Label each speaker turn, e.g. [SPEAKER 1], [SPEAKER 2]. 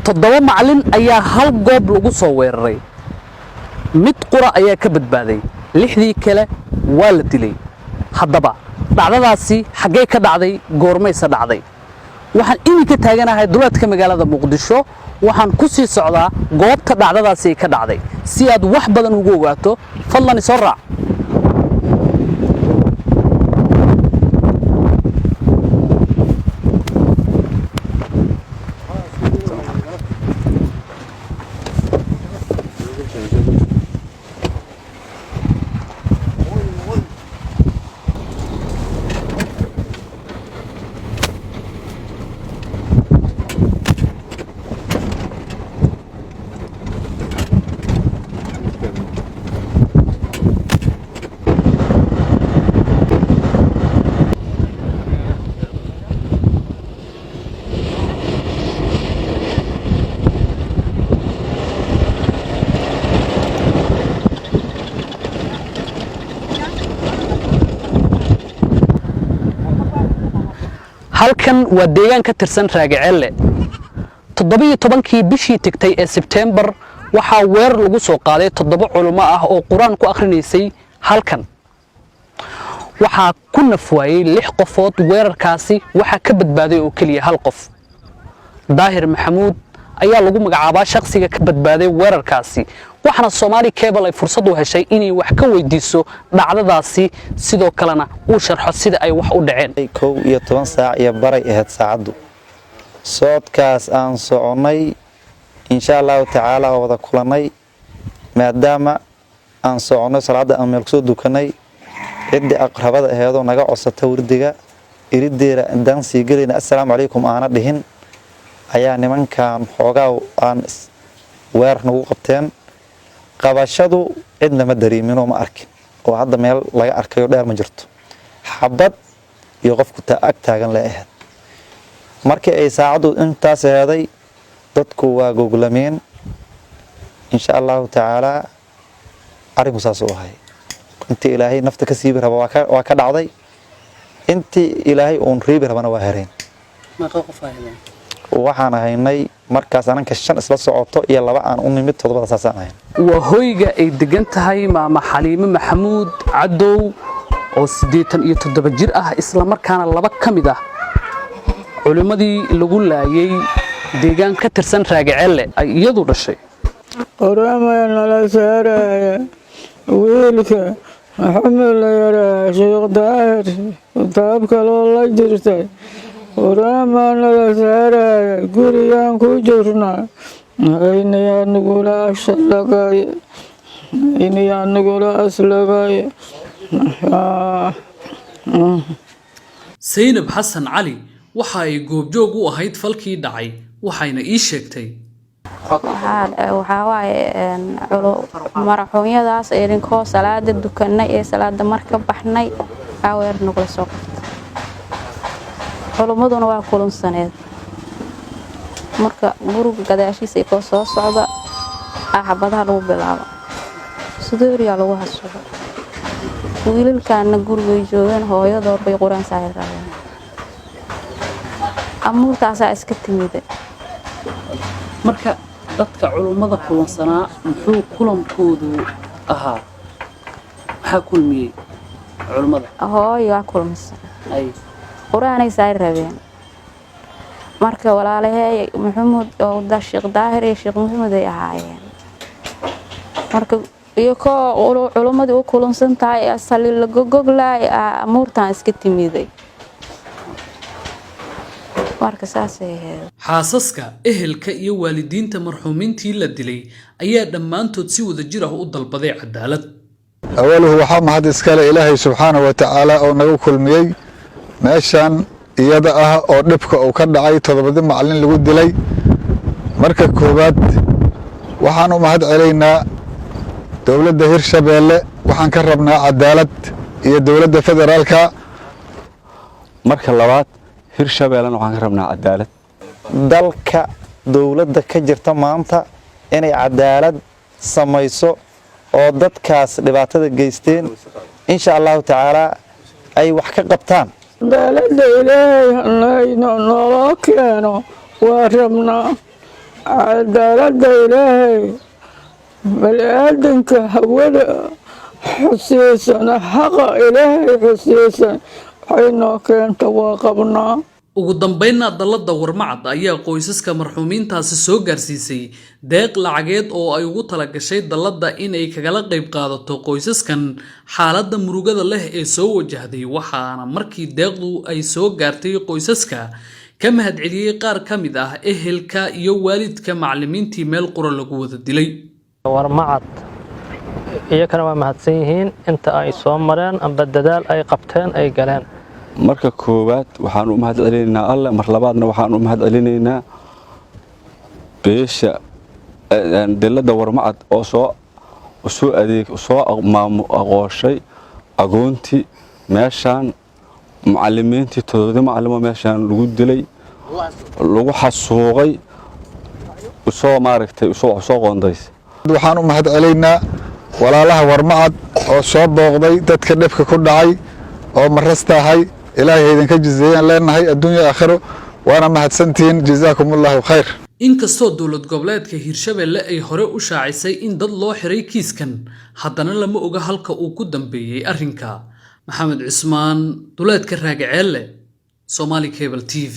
[SPEAKER 1] Toddoba macallin ayaa hal goob lagu soo weeraray. Mid qura ayaa ka badbaaday, lixdii kale waa la dilay. Haddaba dhacdadaasi xaggee ka dhacday? Goormayse dhacday? Waxaan iminka taaganahay duleedka magaalada Muqdisho. Waxaan ku sii socdaa goobta dhacdadaasi ay ka dhacday. Si aad wax badan ugu ogaato, fadlan isoo raac. Halkan waa deegaan ka tirsan Raagacelle. 17-kii bishii tegtay ee Sebteembar waxaa weerar lagu soo qaaday toddoba culummo ah oo Qur-aan ku akhrinaysay halkan. Waxaa ku naf waayey lix qofood weerarkaasi. Waxaa ka badbaaday oo keliya hal qof. Daahir Maxamuud ayaa lagu magacaabaa shakhsiga ka badbaaday weerarkaasi, waxaana Soomaali Cable ay fursad u heshay inay wax ka weydiiso dhacdadaasi, sidoo kalena uu sharxo sida ay wax u dhaceen.
[SPEAKER 2] 11 saac iyo baray ahayd saacaddu. Socodkaas aan soconnay, insha Allahu tacaala, waa wada kulannay. Maadaama aan soconay, salaadda aan meel kusoo dukanay, ciddii aqrabada aheedoo naga codsata wardiga irideera intaan sii gelayna, "Assalaamu calaykum" aana dhihin, ayaa nimankan xoogaa aan weerar nagu qabteen. Qabashadu cidna ma dareeminoo ma arkin, oo hadda meel laga arkayo dheer ma jirto. Xabad iyo qofku ag taagan le ahayd. Markii ay saacaddu intaas aheeday, dadku waa goglameen. Insha Allahu tacaalaa, arrinku saas u ahay. Intii Ilaahay nafta ka siibi raba waa ka dhacday, intii Ilaahay uun reebi rabana waa hereen. Waxaan ahaynay markaas ananka shan isla socoto iyo laba aan u nimid, toddobada saasaan ahayn.
[SPEAKER 1] Waa hoyga ay degan tahay Maama Xaliime Maxamuud Cadow oo 87 jir ah, islamarkaana laba ka mid ah culimmadii lagu laayay deegaan ka tirsan Raagacelle ay iyadu dhashay.
[SPEAKER 3] Qoramay nala saaraya. Wiilka Maxamed la yaraa, Sheekh Daahir kitaab kaloo la jirtay, quraamaa nala saaraya. Gurigaan ku jirnaa, aynayaa nagula aslagay, aynayaa nagula aslagay.
[SPEAKER 1] Saynab Xasan Cali waxa ay goobjoog u ahayd falkii dhacay, waxayna ii sheegtay.
[SPEAKER 4] Waxaa waaye maraxuunyadaas idinkoo salaada dukanay ee salaada marka baxnay aa weer nagula soo qabtay. Culummaduna waa kulunsaneed. Marka guriga gadaashiisa ikoo soo socda aa xabadaha lagu bilaabo, sudooriyaa lagu hasugo. Wiilalkaana gurigay joogeen, hooyadood bay Qur-aan saari rabeen. Amuurtaasaa iska timida.
[SPEAKER 1] Marka dadka culummada kulansanaa, muxuu kulankoodu ahaa? Maxaa kulmiyey culummada?
[SPEAKER 4] Hooyo waa kulmisan, Qur-aanay saari rabeen. Marka walaalaheey Maxamuud oo Sheekh Daahir iyo Sheekh Maxamuud ay ahaayeen. Marka iyakoo culummadii u kulunsan tahay, sali la gogoglaay, amuurtan iska timiday. Marka saasay ahayd.
[SPEAKER 1] Xaasaska, ehelka iyo waalidiinta marxuumiintii la dilay ayaa dhammaantood si wada jir ah u dalbaday cadaalad.
[SPEAKER 5] Awaluhu, waxaa mahad iskale Ilaahay subxaana wa tacaala oo nagu kulmiyey meeshan iyada ah oo dhibka uu ka dhacay, toddobadii macallin lagu dilay. Marka koowaad, waxaan u mahad celaynaa dowladda Hirshabeelle. Waxaan ka rabnaa cadaalad iyo dowladda federaalka.
[SPEAKER 6] Marka labaad, Hirshabeellena waxaan ka rabnaa cadaalad.
[SPEAKER 2] Dalka dowladda ka jirta maanta inay cadaalad samayso oo dadkaas dhibaatada geysteen, insha Allahu tacaalaa, ay wax ka qabtaan.
[SPEAKER 3] Cadaaladda Ilaahay hanayno naloo keeno waa rabnaa. Cadaaladda Ilaahay, bani-aadanka hawada xusiisan, xaqa Ilaahay xusiisan, waxay noo keenta waa qabnaa.
[SPEAKER 1] Ugu dambeynna, dalladda Warmacad ayaa qoysaska marxuumiintaasi soo gaarsiisay deeq lacageed oo ay ugu talagashay dalladda inay kagala qayb qaadato qoysaskan xaaladda murugada leh ee soo wajahday. Waxaana markii deeqdu ay soo gaartay qoysaska ka mahadceliyey qaar ka mid ah ehelka iyo waalidka macallimiintii meel qura lagu wada dilay.
[SPEAKER 7] Warmacad iyakana waa mahadsan yihiin inta ay soo mareen amba dadaal ay qabteen ay galeen.
[SPEAKER 6] Marka koowaad waxaan u mahad celinaynaa Alle, mar labaadna waxaan u mahad celinaynaa beesha dilada Warmacad oo soo adeeg soo aqooshay agoontii meeshaan, macallimiintii, 7dii macallimo meeshaan lagu dilay, lagu xasuuqay, soo maaragtay soo qoondaysay.
[SPEAKER 5] Waxaan u mahad celaynaa walaalaha Warmacad oo soo booqday dadka dhibka ku dhacay oo marastahay. Ilaahay idinka jizeeyaan leenahay adduunya aakhiro, waana mahadsantihiin. Jazaakumullahu khayr.
[SPEAKER 1] Inkastoo dowlad goboleedka Hirshabelle ay hore u shaacisay in dad loo xiray kiiskan, haddana lama oga halka uu ku dambeeyey arrinka. Maxamed Cismaan, duleedka Raagaceelle, Somali Cable TV.